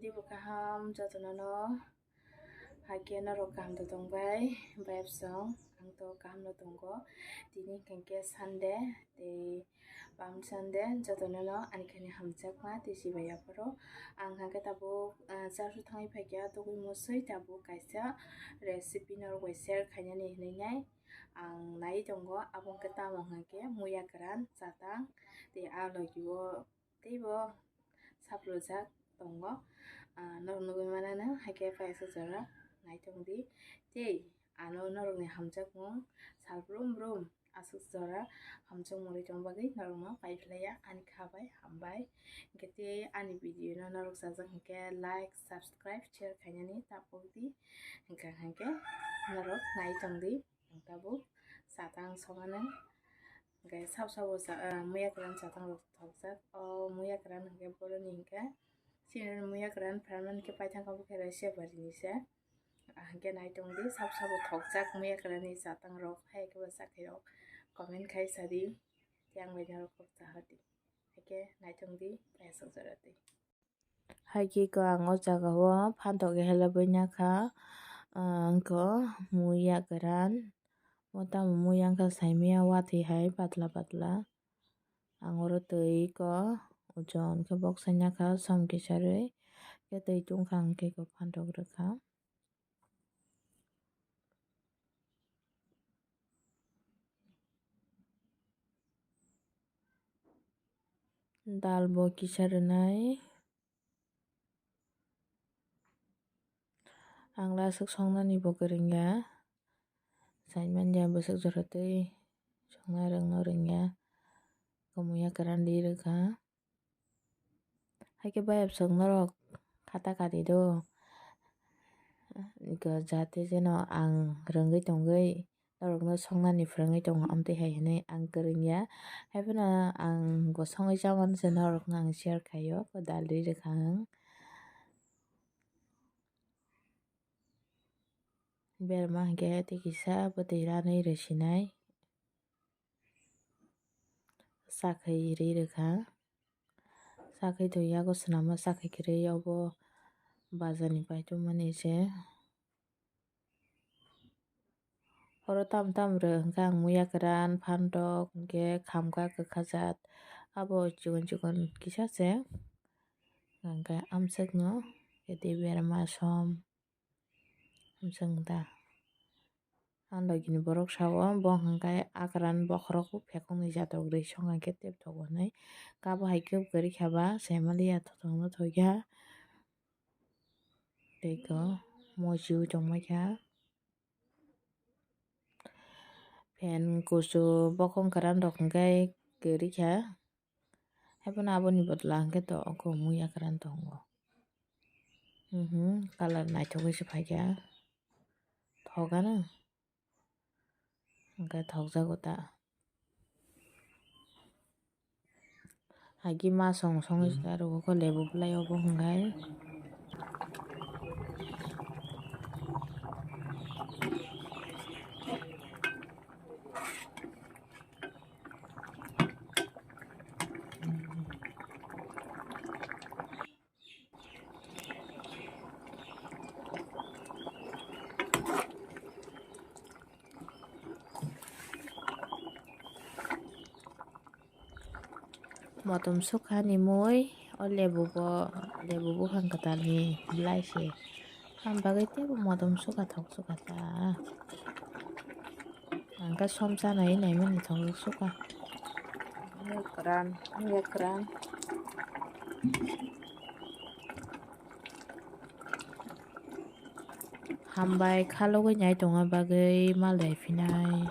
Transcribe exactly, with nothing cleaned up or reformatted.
Dibo kaham jotono no, hakhe norok kaham to tongbai, bayapsong ang to kaham no tongo. Tini hwnkhe Sunday, tei Palm Sunday, jotono no ani khaini hamjakma tei chibai yapharo. Ang hwnkhe tabuk, ah, charsu thangwi phaikha, tugui musui tabuk kaisa recipe norok bai share khainani hinwi nai ang nai tongo. Abo hwnkhe tamo hwnkhe muya kwran chatang tei a logi o teibo saprojak tongo. Ah, norok nugui manano, haikhe paisa jora naitongdi. Tei ano norokni hamjakmung sal brum brum aswk jora hamjakmung rwi tongna bagwi norokno paiphlaiya ani kha bai hambai. Hinkhe tei ani video no norok chajak hinkhe like, subscribe, share khainani tapokdi. Hinkhe hinkhe norok naitongdi. Ang tabuk chatang songmani. Hwnkhe sabo sabo cha-, ah, muya kwran chatang rok thokjak. O muya kwran hwnkhe boroni hwnkhe chini muya kwran pharmani khe paithak abo khe Russia barini se. Ah, hwnkhe naitongdi sabo sabo thokjak muya kwrani chatang rok, hai khe bo chakhai rok comment khai sadi. Tei ang bai norok kok chahordi. Hwnkhe naitongdi paisa jora twi. Haikhe ko ang o jaga o phantok helebwi nakha, ah, wngkha muya kwran. O tamo muya wngkha saimanya watwi hai patla patla. Ang oro twi ko ojon khe boksai nakha som kisa rwi. Khe twi tungkha hwnkhe ko phantok rwkha. Dal bo kisa rwnai. Ang le aswk songnani bo kwrwngya. Saimanya bwswk jora twi songnai rwngno rwngya. Kumuya kwran ri rwkha. Haikhe bayapswk norok khata kari do. Iko jate jeno ang rwngwi tongwi norokno songnani phwrwngwi tongo, amtwi hai hwnwi ang kwrwngya. Haiphano ang bo songwi chamani se norokno ang share khaio, ko dal ri rwkha ang. Berma hinkhe tei kisa bwtwi ranwi rwsinai. Chakhwi ri rwkha. Chakhwi to yago swnamo, chakhwi kwrwi obo bazar ni paithammani se. Oro tam tam rw hwnkhe ang muya kwran, phantok, hinkhe khamkha kwkha jat, abo chikon chikon kisa se. Hinkhe amswkno tei berma som. Amswk da. Ang logini borok sao, bo hwnkhe a kwran bokhorok phekongni jatok rwi song hwnkhe tep tok hwnwi. Kabo hai khe kwrwi kha ba, saimaliya thothokno thokya. Tei ko mochiwi tongmai kha. Phan kusu bokhong kwran rok hwnkhe kwrwi kha. Haiphano aboni bwdla hwnkhe to oko muya kwran tongo. Mhm, colour naithogwi se phaikha. Thok ano. Hwnkhe thokjago ta. Agi ma song song se aro ko lebu bwlai obo hwnkhe. Motom sukha ni mui, o lebu bo, lebu buphang kwtal ni belai se. Ang bagwi teibo motom sukha thok sukha ta. Ang khe som chanai naimani thok sukha. Ekran, ekran. Hambai khalogwi nai tongna bagwi malai phinai.